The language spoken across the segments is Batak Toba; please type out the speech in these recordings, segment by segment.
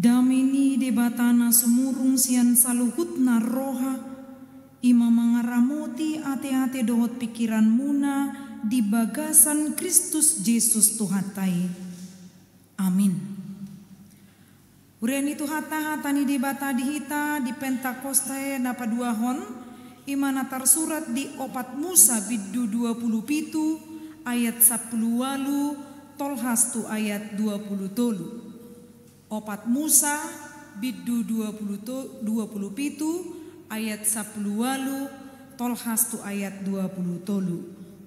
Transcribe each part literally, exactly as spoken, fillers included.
Dame ni Debata na sumurung sian saluhutna roha, i ma mangaramoti ateate dohot pingkiranmuna di bagasan Kristus Jesus Tuhanta i. Amin. Huria ni Tuhanta, hata ni Debata di hita di Pentakosta na paduahon, i ma na tarsurat di Opat Musa bindu dua pulu pitu ayat sampulu ualu tolhas tu ayat dua pulu tolu. Opat Musa bindu dua pulu to-, dua pulu pitu ayat sampulu ualu tolhas tu ayat dua pulu tolu.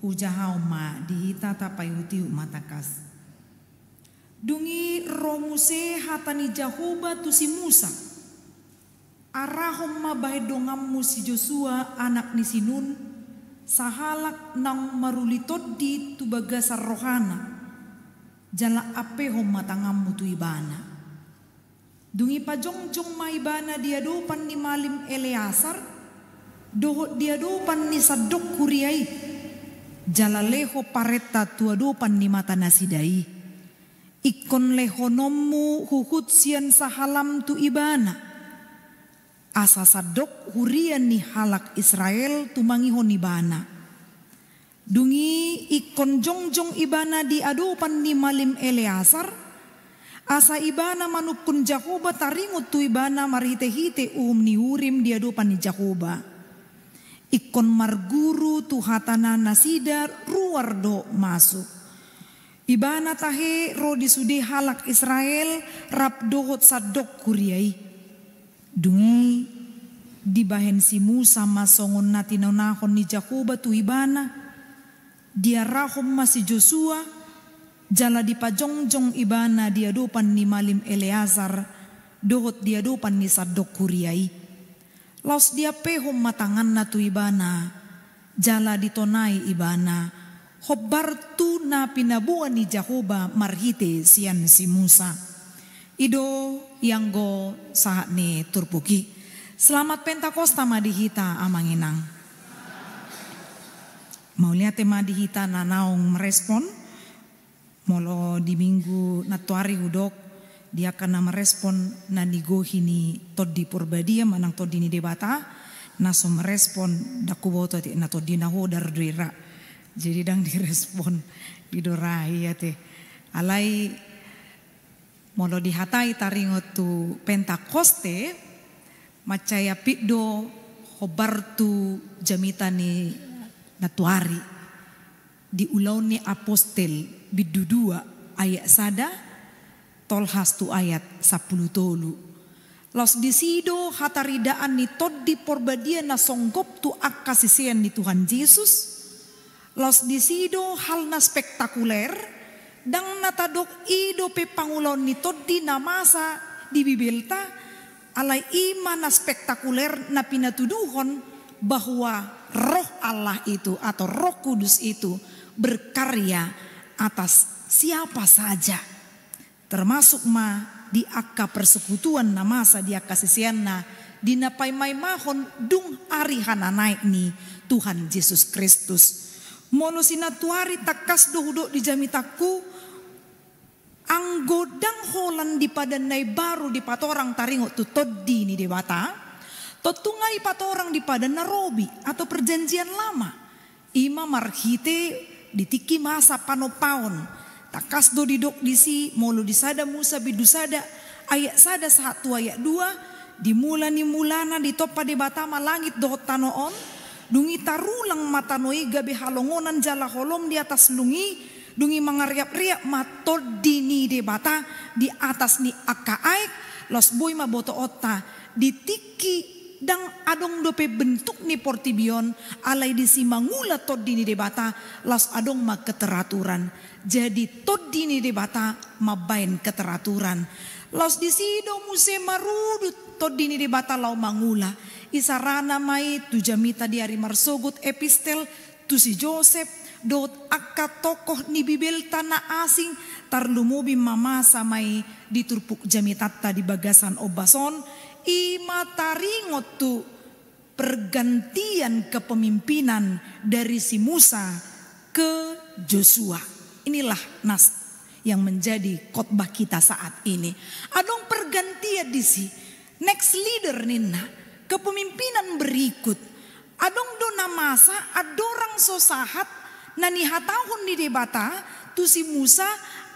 Hujahaon ma di hita, tapaihutihut ma tangkas. Dung i ro muse hata ni Jahowa tu si Musa: Arahon ma bahen donganmu si Josua anak ni si Nun, sahalak naung maruli tondi tu bagasan rohana, jala ampehon ma tanganmu tu ibana. Dung i pajongjong ma ibana di adopan ni malim Eleasar dohot di adopan ni sandok huria i, jala lehon parenta tu adopan ni mata nasida i. Ingkon lehononmu huhut sian sahalam tu ibana, asa sandok huria ni halak Israel tumangihon ibana. Dung i ingkon jongjong ibana di adopan ni malim Eleasar, asa ibana manungkun Jahowa taringot tu ibana marhitehite uhum ni Urim di adopan ni Jahowa. Ingkon marguru tu hatana nasida ruar dohot masuk. Ibana tahe ro di sude halak Israel rap dohot sandok huria i. Dung i dibahen si Musa ma songon na tinonahon ni Jahowa tu ibana. Diarahon ma si Josua, jala dipajongjong ibana di adopan ni malim Eleasar dohot di adopan ni sandok huria i. Laos diampehon ma tanganna tu ibana, jala ditonai ibana hombar tu na pinaboa ni Jahowa marhite sian si Musa. I do ianggo sahat ni turpuk i. Selamat Pentakosta ma di hita, amang inang. Mauliate ma di hita na naung merespon. Molo di minggu nantoari hudok, di angka na merespon na nigohi ni Tondi Porbadia manang Tondi ni Debata, na so merespon ndang huboto, atik na tondina hodar do i ra. Jadi ndang direspon, didorahi ate. Alai molo dihatai taringot tu Pentakoste, mansai apik do hombar tu jamita ni nantoari. Di Ulaon ni Apostel bindu dua ayat sada tolhas tu ayat sampulu tolu. Laos disi do hataridaan ni Tondi Porbadia na songgop tu angka sisean ni Tuhan Jesus. Laos disi do hal na spektakuler, ndang na tadok i dope pangulaon ni tondi na masa di Bibelta, alai i ma na spektakuler na pinatuduhon bahwa Roh Allah itu atau Roh Kudus itu berkarya atas siapa saja, termasuk ma di angka persekutuan na masa di angka siseanna di na paimaimahon dung ari hananaek ni Tuhan Jesus Kristus. Molo sinantoari tangkas do hudok di jamitangku, anggo ndang holan di Padan na imbaru dipatorang taringot tu Tondi ni Debata, tontu nga dipatorang di Padan na Robi atau Perjanjian Lama. I ma marhite di tingki masa panompaon. Tangkas do didok disi, molo di sada Musa bindu sada ayat sada sahat tu ayat dua, di mula ni mulana ditompa Debata ma langit dohot tano on, dung i tarulang ma tano i gabe halongonan jala holom di atas lung i, dung i mangariapriap ma Tondi ni Debata di atas ni angka aek. Laos boi ma botoonta, di tingki ndang adong dope bentuk ni portibi on, alai disi mangula Tondi ni Debata, laos adong ma keteraturan. Jadi Tondi ni Debata mambaen keteraturan. Laos disi do muse marudut Tondi ni Debata laho mangula. Isarana ma i tu jamita di ari marsogot, epistel, tu si Josep, dohot angka tokoh ni Bibelta na asing, tarlumobi ma masa ma i di turpuk jamitanta di bagasan ombas on, i ma taringot tu pergantian kepemimpinan dari si Musa ke Josua. Inilah nas yang menjadi khotbah kita saat ini. Adong pergantian gantian disi, next leader ninna, kepemimpinan berikut. Adong do na masa andorang so sahat na nihatahon ni Debata tu si Musa,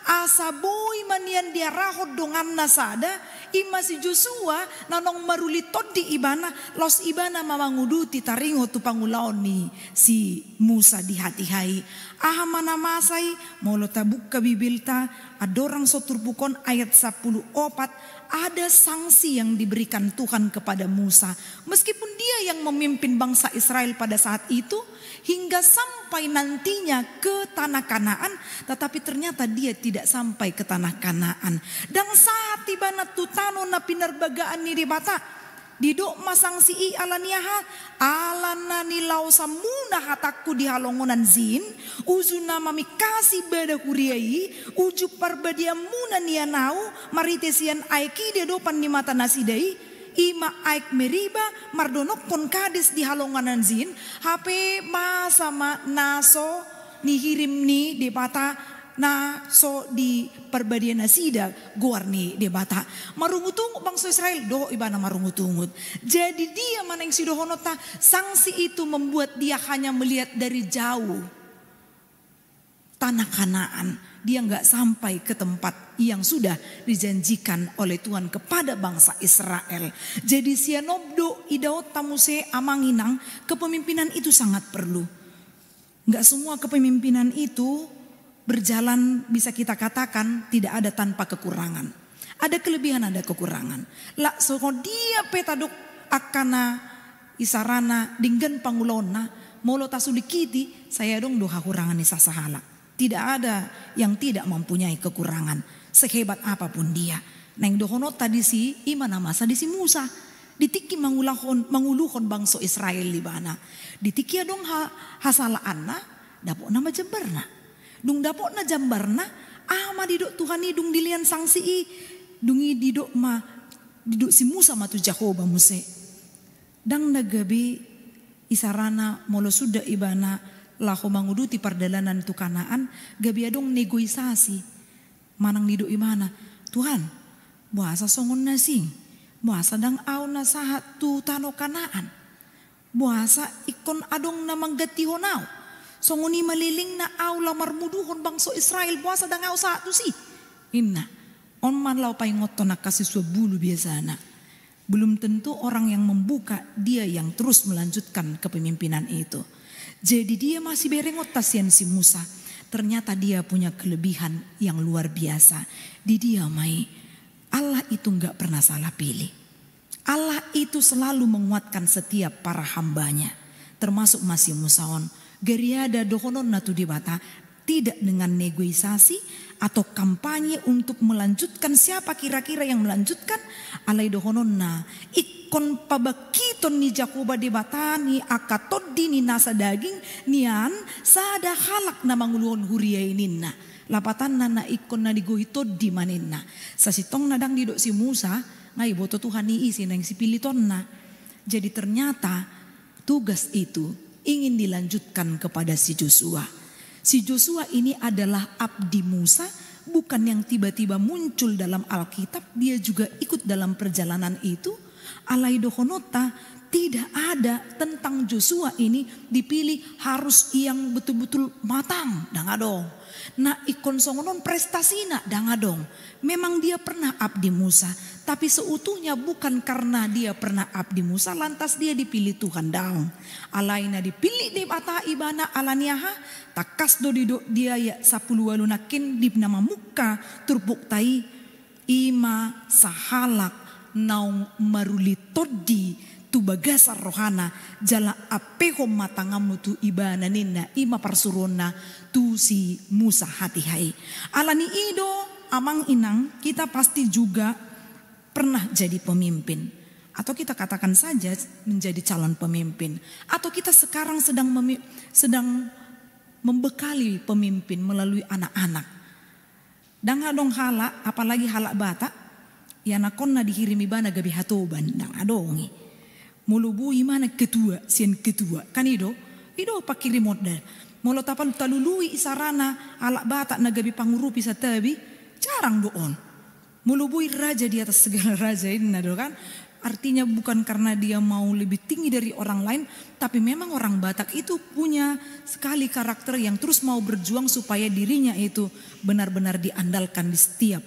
asa boi ma nian diarahon donganna sada, i ma si Josua, na naung maruli tondi ibana, laos ibana ma manguduti taringot tu pangulaon ni si Musa di hatiha i. Aha ma na masa i? Molo tabuka Bibelta, andorang so turpuk on, ayat sampulu opat, ada sanksi yang diberikan Tuhan kepada Musa. Meskipun dia yang memimpin bangsa Israel pada saat itu, hingga sampai nantinya ke tanah Kanaan, tetapi ternyata dia tidak sampai ke tanah Kanaan. Ndang sahat ibana tu tano na pinarbagaan ni Debata. Didok ma sanksi i ala ni aha? Ala na nilaosanmuna hatangku di halongonan Zin, uju na mamingkasi bada huria i, uju parbadianmuna nian ahu, marhite sian aek i di adopan ni mata nasida i, i ma aek Meriba, mardonokkon Kades di halongonan Zin, hape masa ma na so nihirim ni Debata, na so diparbadia nasida goar ni Debata. Marungutungut bangso Israel, dohot ibana marungutungut. Jadi dia ma naeng sidohononta, sanksi itu membuat dia hanya melihat dari jauh tanah Kanaan. Dia nggak sampai ke tempat yang sudah dijanjikan oleh Tuhan kepada bangsa Israel. Jadi sian on do idaonta muse, amang inang, kepemimpinan itu sangat perlu. Nggak semua kepemimpinan itu berjalan, bisa kita katakan, tidak ada tanpa kekurangan. Ada kelebihan, ada kekurangan. Laos songon dia pe tadok angka na isarana denggan pangulaonna, molo tasulingkiti, sai adong do hahurangan ni sasahalak. Tidak ada yang tidak mempunyai kekurangan, sehebat apapun dia. Naeng dohononta disi, i ma na masa di si Musa. Di tingki mangulahon, manguluhon bangso Israel ibana. Di tingki adong ha-, hasalaanna, dapotna ma jambarna. Dung dapotna jambarna, aha ma didok Tuhan i dung dilehon sanksi i? Dung i didok ma, didok si Musa ma tu Jahowa muse. Ndang na gabe isarana molo suda ibana laho manguduti pardalanan tu Kanaan, gabe adong negosiasi. Manang didok ibana, Tuhan, boasa songon na asing? Boasa ndang ahu na sahat tu tano Kanaan? Boasa ingkon adong na manggantihon ahu? Songon i ma lelengna ahu laho marmuduhon bangso Israel, boasa ndang ahu sahat tusi? Ninna. On ma laho paingothon angka sisuan bulu biasana. Belum tentu orang yang membuka, dia yang terus melanjutkan kepemimpinan itu. Jadi dia ma siberengonta sian si Musa. Ternyata dia punya kelebihan yang luar biasa. Di dia ma i, Allah itu nggak pernah salah pilih. Allah itu selalu menguatkan setiap para hambanya. Termasuk ma si Musa on. Gariada dohononna tu Debata, tidak dengan negosiasi atau kampanye untuk melanjutkan siapa kira-kira yang melanjutkan, alai dohononna, ingkon pabangkiton ni Jahowa Debata ni angka tondi ni nasa daging nian sada halak na manguluhon huria i ninna. Lapatanna na ingkon na digohi tondi ma ninna. Sasintongna ndang didok si Musa, nga iboto Tuhan i ise naeng sipilitonna. Jadi ternyata tugas itu ingin dilanjutkan kepada si Josua. Si Josua ini adalah abdi Musa, bukan yang tiba-tiba muncul dalam Alkitab, dia juga ikut dalam perjalanan itu. Alai dohononta, tidak ada tentang Josua ini dipilih harus yang betul-betul matang, ndang adong. Na ingkon songon on prestasina, ndang adong. Memang dia pernah abdi Musa, tapi seutuhnya bukan karena dia pernah abdi Musa lantas dia dipilih Tuhan, daong. Alai na dipilih Debata ibana ala ni aha? Tangkas do didok di ayat sampulu ualu nangkin di na mamungka turpukta i, i ma sahalak naung maruli tondi tu bagasan rohana, jala ampehon ma tanganmu tu ibana ninna, i ma parsuruonna tu si Musa hatiha i. Ala ni i do, amang inang, kita pasti juga pernah jadi pemimpin. Atau kita katakan saja menjadi calon pemimpin. Atau kita sekarang sedang memi-, sedang membekali pemimpin melalui anak-anak. Ndang adong halak, apalagi halak Batak, ianakhonna dihirim ibana gabe hatoban, ndang adong i. Molo boi ma na ketua, sian ketua, kan i do? I do panghirimon da. Molo tapal-, talului isarana halak Batak na gabe pangurupi santabi, jarang do on. Molo boi raja di atas segala raja, inna do kan. Artinya bukan karena dia mau lebih tinggi dari orang lain, tapi memang orang Batak itu punya sekali karakter yang terus mau berjuang supaya dirinya itu benar-benar diandalkan di setiap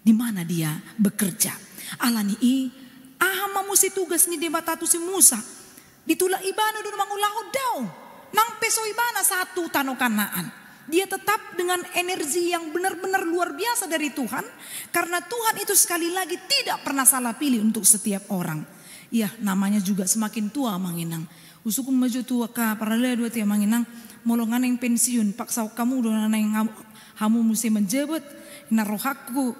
di mana dia bekerja. Alani i, aha ma muse tugas ni Debata tu si Musa? Ditulak ibana do mangulahon? Daong. Nang pe so ibana sahat tu tano Kanaan, dia tetap dengan energi yang benar-benar luar biasa dari Tuhan, karena Tuhan itu sekali lagi tidak pernah salah pilih untuk setiap orang. Ya, namanya juga semakin tua, Amang Inang. Husungkun ma jo tu angka parhalado ate, Amang Inang, molo nga naeng pensiun, paksahon hamu do na naeng hamu muse manjabat. Na rohangku,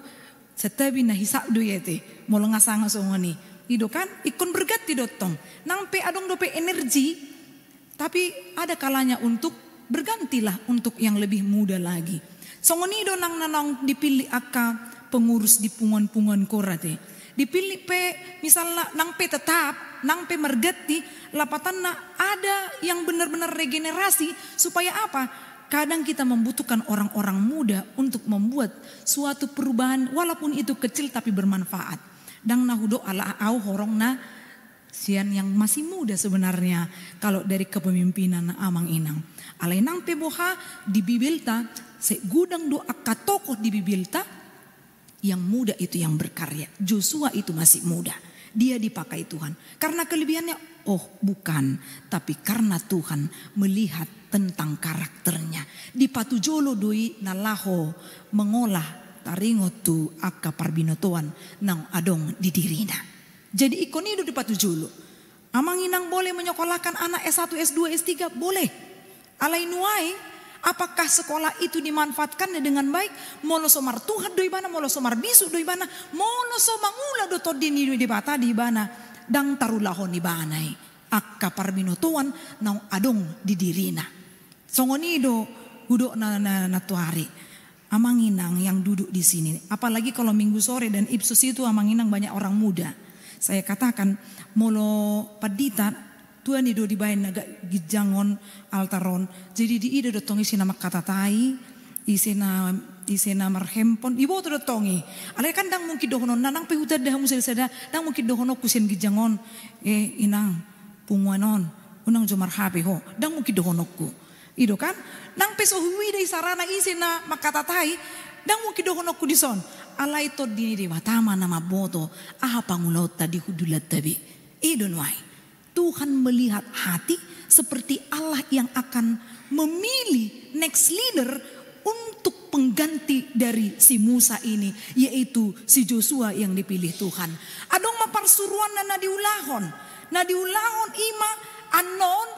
santabi na hisap do i ate, molo nga sanga songon i. I do kan, ingkon berganti do tong. Nang pe adong dope energi, tapi ada kalanya untuk bergantilah untuk yang lebih muda lagi. Songon i do nang na naung dipillit angka pengurus di punguan-punguan kor ate. Dipillit pe misalna, nang pe tetap, nang pe marganti, lapatanna ada yang benar-benar regenerasi. Supaya apa? Kadang kita membutuhkan orang-orang muda untuk membuat suatu perubahan, walaupun itu kecil tapi bermanfaat. Ndang na hudok ala au horong na sian yang masih muda sebenarnya, kalau dari kepemimpinan, Amang Inang. Alai nang pe boha, di Bibelta, sai godang do angka tokoh di Bibelta yang muda itu yang berkarya. Josua itu masih muda. Dia dipakai Tuhan. Karena kelebihannya? Oh, bukan. Tapi karena Tuhan melihat tentang karakternya. Dipatujolo do i na laho mengolah, taringot tu angka parbinotoan naung adong di dirina. Jadi ingkon i do dipatujolo. Amang Inang boleh menyekolahkan anak S satu, S dua, S tiga? Boleh. Alai nuaeng, apakah sekolah itu dimanfaatkannya dengan baik? Molo so martuhat do ibana, molo so marbisuk do ibana, molo so mangula do Tondi ni Debata di ibana, ndang tarulahon ibana i angka parbinotoan naung adong di dirina. Songon i do hudok na, na, na tuari. Amang Inang yang duduk di sini, apalagi kalau Minggu sore dan Ipsos itu, Amang Inang, banyak orang muda. Saya katakan, molo pandita, tuani do dibaen na ginjang on, altar on. Jadi diida do tong ise na mangkatatai, ise na, ise na marhempon, diboto do tong i. Alai kan ndang mungkin dohononna, nang pe hutanda hamu sada-sada, ndang mungkin dohononku sian ginjang on, "Eh, Inang, punguan on, unang jo mar-H P ho." Ndang mungkin dohononku. I do kan? Nang pe so huida isarana ise na mangkatatai, ndang mungkin dohononku dison. Alai Tondi ni Debata ma na mamboto aha pangulaonta di hundulanta be. I do nuaeng. Tuhan melihat hati seperti Allah yang akan memilih next leader untuk pengganti dari si Musa ini, yaitu si Josua yang dipilih Tuhan. Adong ma parsuruanna na diulahon. Na diulahon i ma annon,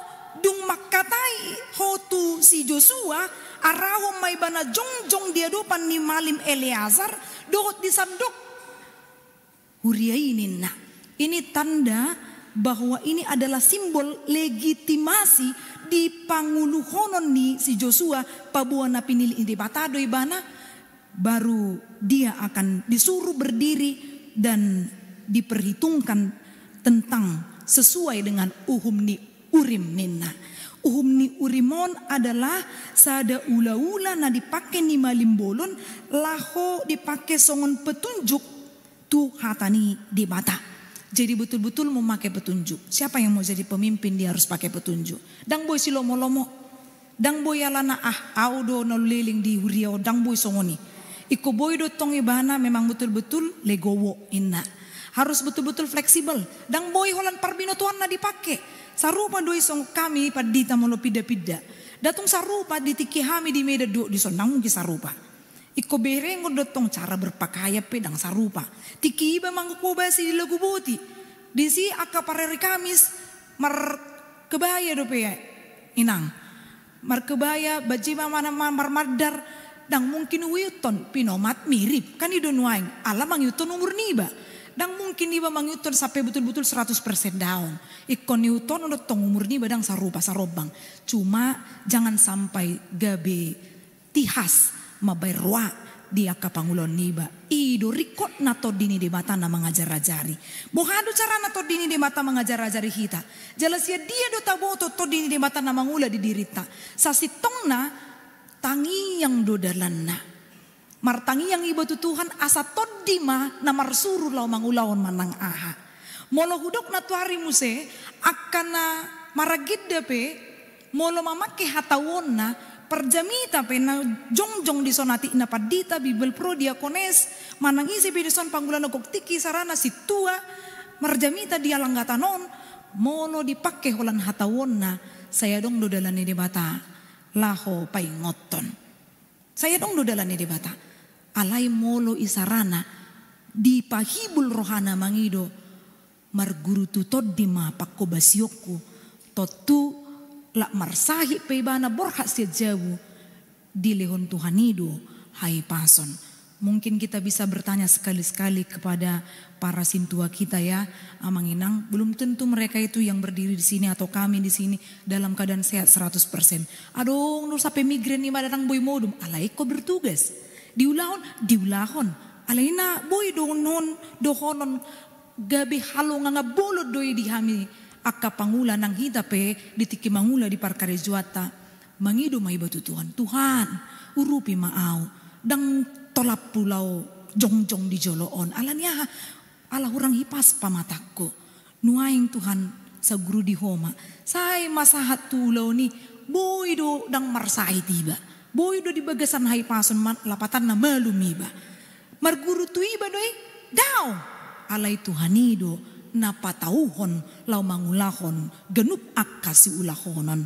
dung mangkatai ho tu si Josua, arahon ma ibana jongjong di adopan ni malim Eleazar dohot di sandok huria i, ninna. Ini tanda bahwa ini adalah simbol legitimasi di panguluhonon ni si Josua, paboa na pinillit ni Debata do ibana, baru dia akan disuruh berdiri dan diperhitungkan tentang sesuai dengan uhum ni Urim, ninna. Uhum ni Urim on adalah sada ulaula na dipake ni malim bolon laho dipake songon petunjuk tu hata ni Debata. Jadi betul-betul memakai petunjuk. Siapa yang mau jadi pemimpin, dia harus pakai petunjuk. Ndang boi silomolomo. Ndang boi alana, "Ah, au do na leleng di huria on," ndang boi songon i. Ingkon boi do tong ibana memang betul-betul legowo, ninna. Harus betul-betul fleksibel. Ndang boi holan parbinotoanna dipake. Sarupa do i songon hami pandita molo pinda-pinda. Nda tung sarupa di tingki hami di Medan dohot dison, ndang mungkin sarupa. Ingkon berengon do tong, cara berpakaian pe ndang sarupa. Tingki iba manghobasi di Laguboti, disi angka parari Kamis markebaya dope, Inang. Markebaya, bajima mana ma-, marmandar, ndang mungkin huihuthon pinomat mirip. Kan i do nuaeng, ala mangihuthon umur niba. Ndang mungkin iba mangihuthon sampe betul-betul seratus persen daong. Ingkon ihuthon do tong umur niba ndang sarupa, sarombang. Cuma jangan sampai gabe tihas mambaen roa di angka pangulaon niba. I do ringkotna Tondi ni Debata na mangajar-ajari. Boha do carana Tondi ni Debata mangajar-ajari hita? Jala sian dia do taboto Tondi ni Debata na mangula di dirinta? Sasintongna, tangiang do dalanna. Martangiang iba tu Tuhan asa tondi ma na marsuru laho mangulahon manang aha. Molo hudok na tuari muse, angka na maragenda pe, molo mamangke hatauonna, parjamita pe na jongjong dison atik na pandita, bibelvrouw, diakones, manang ise pe dison pangula na gok tingki sarana sintua, marjamita di halangatan on, molo dipangke holan hatauonna, sai adong do dalan ni Debata laho paingothon. Sai adong do dalan ni Debata. Alai molo isarana dipahibul rohana mangido, marguru tu tondi ma panghobasionku, tontu lak marsahit pe ibana borhat sian jabu, dilehon Tuhan i do hahipason. Mungkin kita bisa bertanya sekali-sekali kepada para sintua kita ya, Amang Inang, belum tentu mereka itu yang berdiri di sini atau kami di sini dalam keadaan sehat seratus persen. Adong do sampe migrain i ma ndang boi modom, alai ingkon bertugas. Diulahon, diulahon. Alai na boi dohonon, dohonon gabe halongangan bolon do i di hami angka pangula nang hita pe di tingki mangula di parkarejoanta. Mangido ma iba tu Tuhan, Tuhan, urupi ma au, ndang tolaphu laho jongjong di jolo on. Ala ni aha? Ala hurang hipas pamatangku. Nuaeng Tuhan, saguru di Ho ma. Sai ma sahat tu ulaon i, boi do ndang marsahit iba. Boi do di bagasan hahipason ma, lapatanna malum iba. Marguru tu iba do i, daong. Alai Tuhan i do na patauhon laho mangulahon ganup angka siulahonon.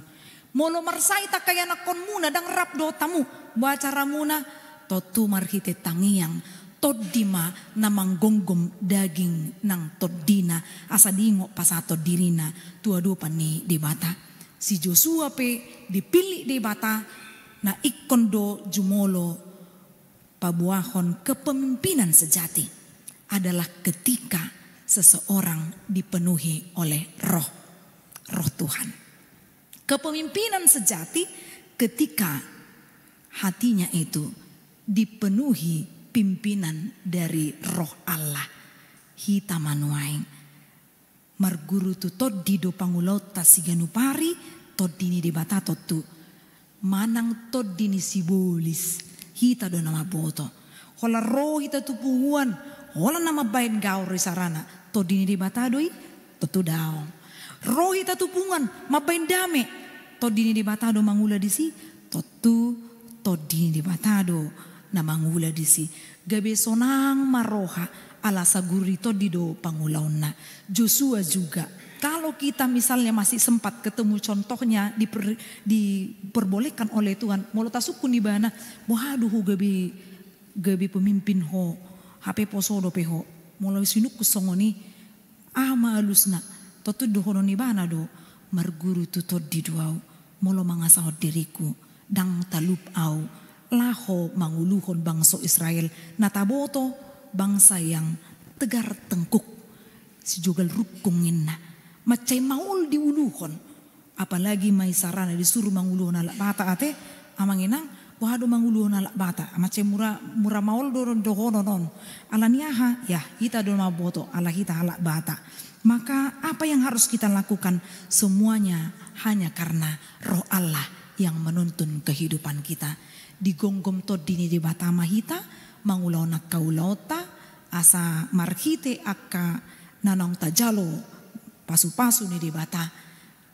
Molo marsahit angka ianakkonmuna, ndang rap dohot hamu, boha caramuna? Tontu marhite tangiang, tondi ma na manggomgom daging nang tondina, asa diingot pasahathon dirina tu adopan ni Debata. Si Josua pe dipillit Debata, na ingkon do jumolo paboahon kepemimpinan sejati adalah ketika seseorang dipenuhi oleh Roh, Roh Tuhan. Kepemimpinan sejati ketika hatinya itu dipenuhi pimpinan dari Roh Allah. Hita ma nuaeng. Marguru tu tondi do pangulaonta siganup ari, tondi ni Debata tontu. Manang tondi ni sibolis, hita do na mamboto. Holan ro hita tu punguan, holan na mambahen gaor isarana, tondi ni Debata do i? Tontu daong. Ro hita tu punguan, mambahen dame, tondi ni Debata do mangula disi? Tontu tondi ni Debata do na mangula disi. Gabe sonang ma roha, ala saguru ni tondi do pangulaonna. Josua juga. Kalau kita misalnya masih sempat ketemu contohnya diper-, diperbolehkan oleh Tuhan, molo tasungkun ibana, boha do ho gabe, gabe pemimpin ho, hape poso dope ho. Molo sinungkun songon i, aha ma alusna? Tontu dohonon ibana do, marguru tu tondi do au, molo mangasahon diriku, ndang talup au laho manguluhon bangso Israel, na taboto bangsa yang tegar tengkuk, sijogal rungkung ninna, mansai maol diuluhon. Apalagi ma isarana disuru manguluhon halak Batak ate, Amang Inang, boha do manguluhon halak Batak? Mansai mura, mura maol do dohonon on. Ala ni aha? Ya, hita do mamboto, ala hita halak Batak. Maka apa yang harus kita lakukan? Semuanya hanya karena Roh Allah yang menuntun kehidupan kita. Digomgom tondi ni Debata ma hita mangulahon angka ulaonta, asa marhite angka na naung tajalo pasupasu ni Debata,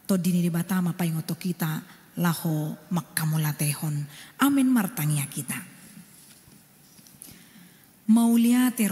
tondi ni Debata ma paingothon hita laho manghamauliatehon. Amen. Martangiang hita. Mauliate